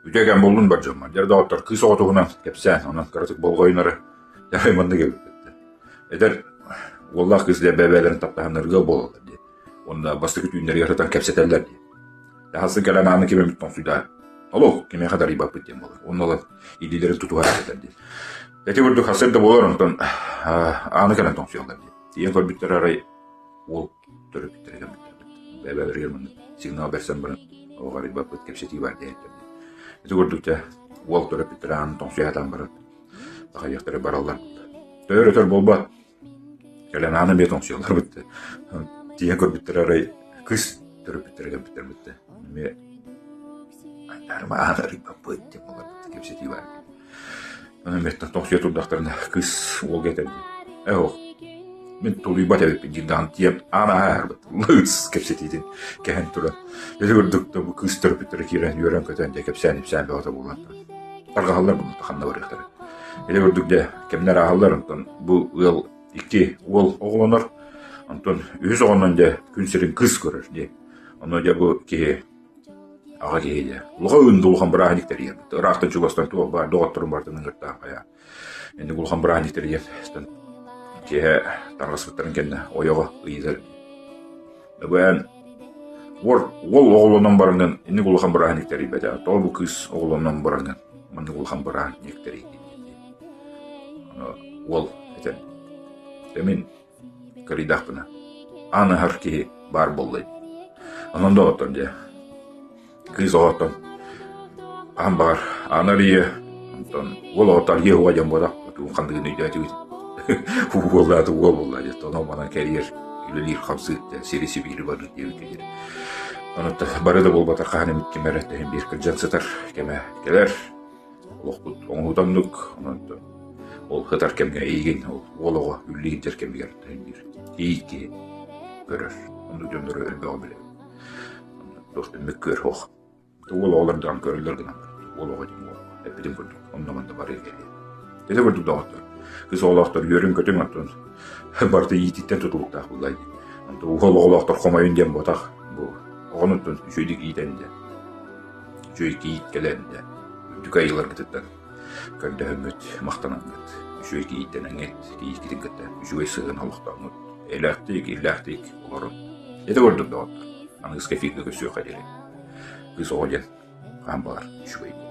Үтүө кэм буоллун бар дьоммор. Дьэ доҕоттор, кыыс оҕо туһунан кэпсээн, онон кыратык болҕойунары дьэ маннык эбиппит. Эдэр уоллаах кыыс дьэ бэйэ-бэйэлэрин таптаһаннар ыал буолаллар дии. Уонна бастакы түүннэригэр сытан кэпсэтэллэр дии. Таһасын кэлэн ааны ким эмит тоҥсуйда. Олох кимиэхэ да арыйбаппыт диэн буолар. Уонна олор илиилэрин тутуһар этэр дии. Ити курдук хасыр да буолар, онтон ааны кэлэн тоҥсуйаллар дии. Тиийэн көрбүттэр арай уол төрөппүттэрэ кэлбиттэр. Бэйэ-бэйэлэригэр маннык сигнал бэрсэн баран оҕо арыйбаппыт кэпсэтии баар диэһиттэр дии. Ити курдук дьэ уол төрөппүттэрэ ааны тоҥсуйа сатаан баран сахайыахтара бараллар. Төөр өтөр буолбат. Кэлэн ааны эмиэ тоҥсуйаллар бытты. Тиийэн көрбүттэрэ арай кыыс төрөппүттэрэ кэлбиттэр бытты. Эмиэ айдарма ааны арыйбаппыт диэн буолар кэпсэтии баар. Онон эмиэ тоҥсуйа турдахтарына кыыс уолга этэр дии. Ээ ох, мин тулуйбат эбиппин диир даҕаны тиийэн аан ааһарбыт лыыс кэпсэтиитин кэһэн туран. Ити курдук да бу кыыс төрөппүттэрэ киирэн үөрэн-көтөн дьэ кэпсээн-ипсээн бөҕөтө буолан тарҕаһаллар буолла ханна барыахтара. Ити курдук дьэ кэмнэр ааһаллар онтон бу ыал икки уол оҕолонор онтон үһүс оҕонон дьэ күн сирин кыыс көрөр дии. Ону дьэ бу киһи аҕа киһи дьэ улахан ыын улахан бырааһынньык тэрийэр. Ыраахтан чугастан туох баар доҕотторун барытын ыҥыртаан хайа. Инник улахан бырааһынньык тэрийэр. Киэһэ тарҕаспыттарын кэннэ ойоҕо ыйытар. Эбээн уол уол оҕолонон бараҥҥын инник улахан бырааһынньык тэрийбэтэ. Тоҕо бу кыыс оҕолонон бараҥҥын маннык улахан бырааһынньык тэрийдин дии. Уол этэн мин кырыйдахпына аан аһар киһи баар буолла дии. Онон доҕоттор дьэ Кыыс оҕоттон хаһан баҕар ааны арыйыа, онтон уол оҕото арыйыа уһуга диэн буолар, тугун ханныгын өйдөөтүгүт. Уоллаата уол буолла диэт, онон манан кэрийэр, үлэлиир-хамсыыр диэн сири-сибиири барыыр диэбит диир. Онон бары да буолбатар хаһан эмит ким эрэ тэһин биир кырдьан сытар кэмэ кэлэр. Олохпут оҥоһута оннук, онон ол сытар кэмҥэ эйигин ол уол оҕо үллүү сылдьар кэмигэр тэһин биир тиий киһи көрөр. Оннук дьоннору элбэҕи билэбин. Туох да мөккүөр суох. Уол оҕолор даҕаны көрөллөр гынан уол оҕо диэн уол эппитим курдук онно-манна барыа кэлиэ. Ити курдук доҕоттор. Кыыс оҕолоохтор үөрүҥ-көтүҥ оттон барыта иититтэн тутулуктаах буолла дии. Онтон уол оҕолоохтор хомойун диэн буотах. Бу оҕону оттон үчүгэйдик иитэн дэ. Үчүгэй кийиит кэлэн дэ. Үрдүк айыыларгытыттан көрдөһөҥҥүт, махтанаҥҥыт, үчүгэй кийииттэнэҥҥит, кийииккитин кытта үчүгэй сыһыан олохтооҥҥут, эйэлээхтик, иллээхтик олорун. Ити курдук доҕоттор, аныгыскы эфиргэ көрсүөххэ диэри. Кыыс оҕо диэн хаһан баҕар үчүгэй буолар.